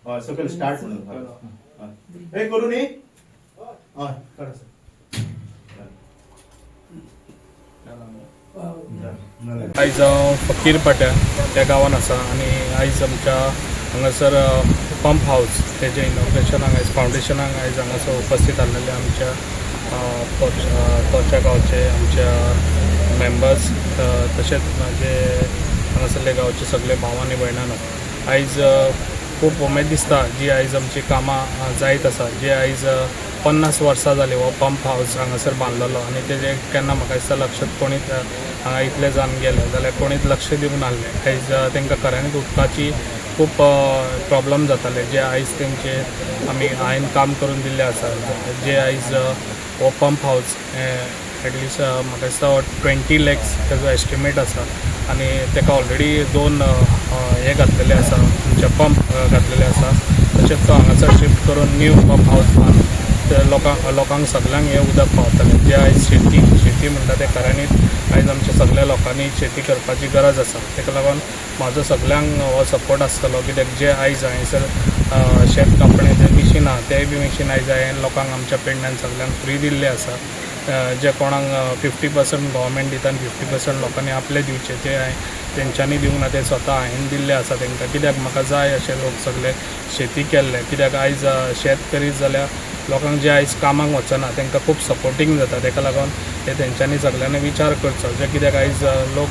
हय, सकयल स्टार्ट म्हणून. हय, हे करू न्ही. हय, काडा सर. आयज हांव फकीर पाट्या त्या गांवान आसा आनी आयज आमच्या हांगासर पंप हावस तेजें इनॉग्रेशनाक आयज, फावंडेशनाक आयज हांगासर उपस्थीत आसलेले आमच्या तोच्या गांवचे आमच्या मेंबर्स, तशेंच म्हाजे हांगासरले गांवचे सगळे भाव आनी भयणांनो, आयज खूब उमेद दिसता जी आयज आमची कामां जायत आसा. जे आयज 50 वर्सां जालीं हो पंप हावस हांगासर बांदलेलो आनी तेजें केन्ना म्हाका दिसता लक्षात कोणीच, हांगा इतले जावन गेले जाल्यार कोणीच लक्ष दिवंक नासलें. आयज तांकां खऱ्यांनीच उदकाची खूब प्रॉब्लम जाताले, जे आयज तेंचे आमी हांवें काम करून दिल्लें आसा. जे आयज हो पंप हावस एटलिस्ट म्हाका दिसता 20 लॅक्स तेजो एस्टिमेट आसा आनी ताका ऑलरेडी दोन हे घातलेले आसा, आमचे पंप घातलेले आसा. तशेंच तो हांगासर शिफ्ट करून न्यू पंप हावस बांदून ते लोकांक सगल्यांक हें उदक पावतलें. जे आयज शेती शेती म्हणटा तें खऱ्यांनीच आयज आमच्या सगल्या लोकांनी शेती करपाची गरज आसा. ताका लागून म्हाजो सगल्यांक हो सपोर्ट आसतलो, कित्याक जे आयज हांगासर शेत कापणें जें मिशीन आहा, तेंय बी मिशीन आयज हांवें लोकांक आमच्या पेडण्यान सगल्यांक फ्री दिल्लें आसा. जे कोणाक 50% गव्हर्मेंट दिता आनी 50% लोकांनी आपले दिवचे, ते हांवें तेंच्यांनी दिवंक ना, ते स्वता हांवें दिल्ले आसा तांकां, कित्याक म्हाका जाय अशे लोक सगळे शेती केल्ले. कित्याक आयज शेत करीत जाल्यार लोकांक जे आयज कामाक वचना तांकां खूब सपोर्टींग जाता. ताका लागून ते तेंच्यांनी सगल्यांनी विचार करचो, जे कित्याक आयज लोक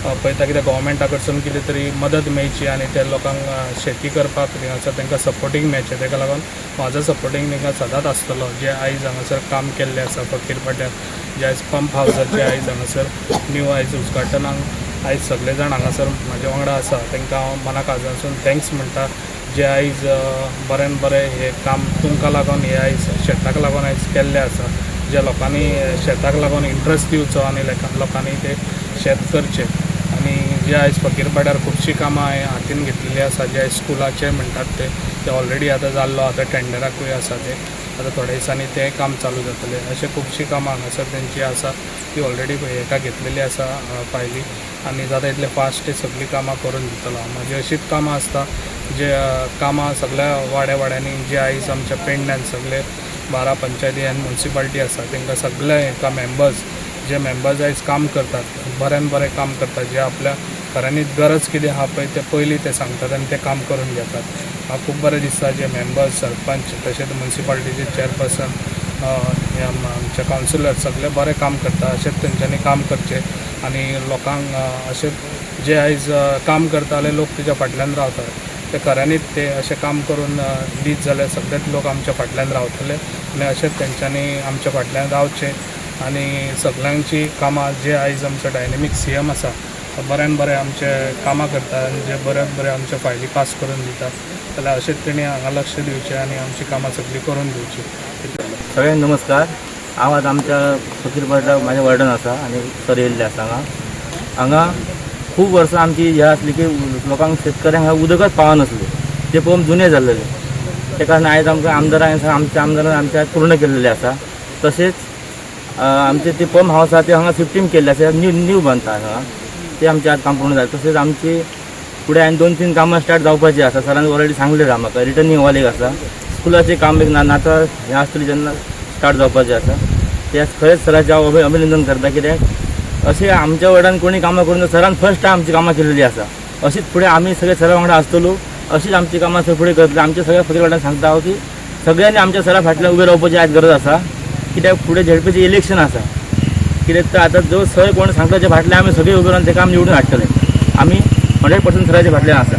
पळयता, कित्याक गव्हर्मेंटा कडसून कितें तरी मदत मेळची आनी ते लोकांक शेती करपाक थिंगासर तांकां सपोर्टींग मेळचें. ताका लागून म्हाजो सपोर्टींग तांकां सदांच आसतलो. जे आयज हांगासर काम केल्लें आसा फकीर पाट्यार, जे आयज पंप हावसाचें आयज हांगासर न्यू आयज उद्घाटनाक आयज सगळे जाण हांगासर म्हाजे वांगडा आसा, तांकां हांव मना काळजांसून thanks म्हणटा. जे आयज बऱ्यान बरें हें काम तुमकां लागून हें आयज शेताक लागून आयज केल्लें आसा, जे लोकांनी शेताक लागून इंट्रस्ट दिवचो आनी लोकांनी ते शेत करचें. आनी जे आयज फकीरपाड्यार खुबशीं कामां हांवें हातीन घेतलेलीं आसा, जे आयज स्कुलाचे म्हणटात ते ते ऑलरेडी आतां जाल्लो, आतां टेंडराकूय आसा ते, आतां थोड्या दिसांनी तें काम चालू जातलें. अशें खुबशीं कामां हांगासर तेंची आसा, ती ऑलरेडी हेका घेतलेली आसा फायली आनी जाता इतले फास्ट ती सगळीं कामां करून दितलो हांव. म्हाजी अशीच कामां आसता, जे कामां सगळ्या वाड्या वाड्यांनी, जे आयज आमच्या पेडण्यान सगळे 12 पंचायती आनी मुन्सिपाल्टी आसा, तांकां सगळे हेका मेंबर्स, जे मेंबर्स आयज काम करतात, बऱ्यान बरें काम करतात, जे आपल्या खऱ्यांनीच गरज कितें आहा पळय ते पयलीं ते सांगतात आनी ते काम करून घेतात. म्हाका खूब बरें दिसता, जे मेंबर्स, सरपंच, तशेंच मुन्सिपाल्टीचे चेअरपर्सन, आमचे कावन्सिलर सगळे बरें काम करता. अशेंच तेंच्यांनी काम करचें आनी लोकांक अशें जे आयज काम करताले लोक तेच्या फाटल्यान रावतात, ते खऱ्यांनीच ते अशें काम करून दीत जाल्यार सगळेच लोक आमच्या फाटल्यान रावतले आनी अशेंच तेंच्यांनी आमच्या फाटल्यान रावचें. आनी सगल्यांची कामां, जे आयज आमचो डायनेमीक सीएम आसा, तो बऱ्यान बरें आमचे कामां करता आनी जे बऱ्यान बरें आमचे फायली पास करून दिता, जाल्यार अशेंच तेणी हांगा लक्ष दिवचें आनी आमची कामां सगळीं करून दिवची. सगळ्यांक नमस्कार. हांव आतां आमच्या फकीरपाडा म्हाज्या वॉर्डान आसा आनी सर येयल्ले आसा हांगा. हांगा खूब वर्सां आमची हें आसली की लोकांक, शेतकऱ्यांक हांगा उदकच पावनासलें. ते पंप जुने जाल्लेले. ते कारण आयज आमकां आमदारान, आमच्या आमदारान आमचे आयज पूर्ण केल्लेले आसा. तशेंच आमचे ते पंप हावस आसा, ते हांगा शिफ्टींग केल्ले आसा, न्यू न्यू बांदता हांगा, ते आमचे आज काम पूर्ण जालें. तशेंच आमची फुडें आनी दोन तीन कामां स्टार्ट जावपाची आसा. सरान ऑलरेडी सांगलें म्हाका. रिटर्निंग वॉल एक आसा, स्कुलाचें काम एक ना नाता हें आसतलें जेन्ना स्टार्ट जावपाचें आसा. ते खरेंच सराचें हांव अभिनंदन करता, कित्याक अशें आमच्या वॉर्डान कोणी कामां करून सरान फर्स्ट टायम आमची कामां केलेली आसा. अशीच फुडें आमी सगळे सरा वांगडा आसतलो, अशीच आमची कामां फुडें करतले. आमच्या सगळ्या फकीर वाड्यान सांगता हांव की सगळ्यांनी आमच्या सरा फाटल्यान उबें रावपाची आयज गरज आसा, कित्याक फुडें झेडपीचें इलेक्शन आसा. कित्याक तर आतां जो सर कोण सांगता त्या फाटल्यान आमी सगळे उबे रावन तेका आमी निवडून हाडटले. आमी 100% सराच्या फाटल्यान आसा.